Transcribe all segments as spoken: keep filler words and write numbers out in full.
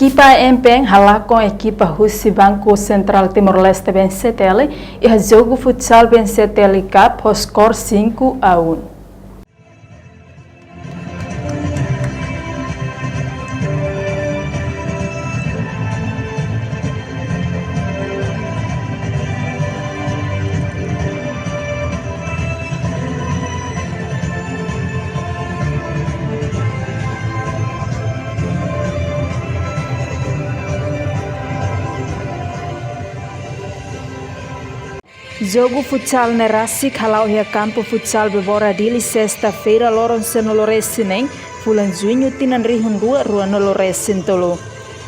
Ekipa M P M halakon ekipa husi Banku Sentrál Timor-Leste, B C T L, iha jogu futsal B C T L Cup ho skor cinco a um. Jogu futsal ne'e rasik hala'o iha kampu futsal Bebora Dili, sesta-feira, loron sanulu-resin-neen, fulan juñu, tinan rihun rua ruanulu-resin-tolu.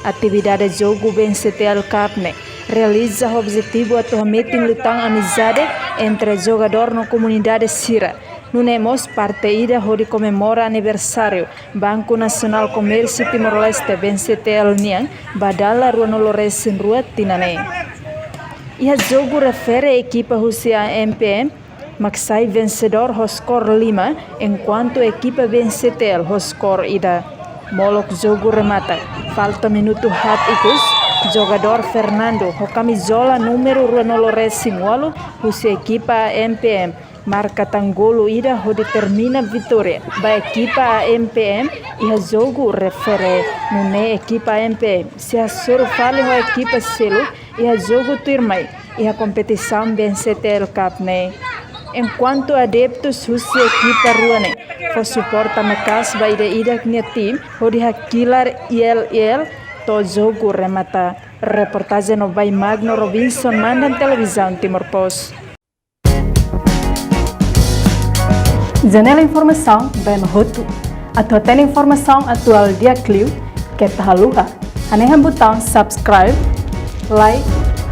Atividade jogu B C T L Cup ne'e realiza ho objetivu atu hametin liután amizade entre jogadór no komunidade sira. Nune'e mós parte ida hodi komemora aniversáriu Banku Nasionál Komérsiu Timor-Leste, B C T L nian, ba dala ruanulu-resin-rua tinan ne'e. Iha jogu refere, ekipa husi A M P M mak sai vensedór ho skor lima, enkuantu ekipa B C T L ho skor ida. Molok jogu remata, falta minutu haat ikus, jogadór Fernando ho kamizola númeru ruanulu-resin-ualu husi ekipa A M P M marka tan golu ida hodi termina vitória ba ekipa A M P M iha jogu refere. Nune'e ekipa A M P M sei hasoru fali ho ekipa seluk iha jogu tuirmai iha kompetisaun B C T L Cup ne'e. Enkuantu adeptus husi ekipa rua ne'e fó suporta maka'as ba ida-idak nia tim hodi hakilar yel-yel to'o jogu remata. Reportajen Obai Magno, Robinson Mandan, Televizaun Timor Post. Janela informasaun ba ema hotu. Atu hatene informasaun atuál di'ak liu, keta haluha hanehan butaun subscribe, like,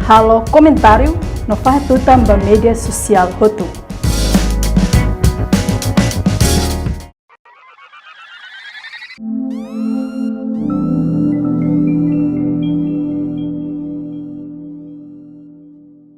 halo komentáriu no fahe tutan ba média sosiál hotu.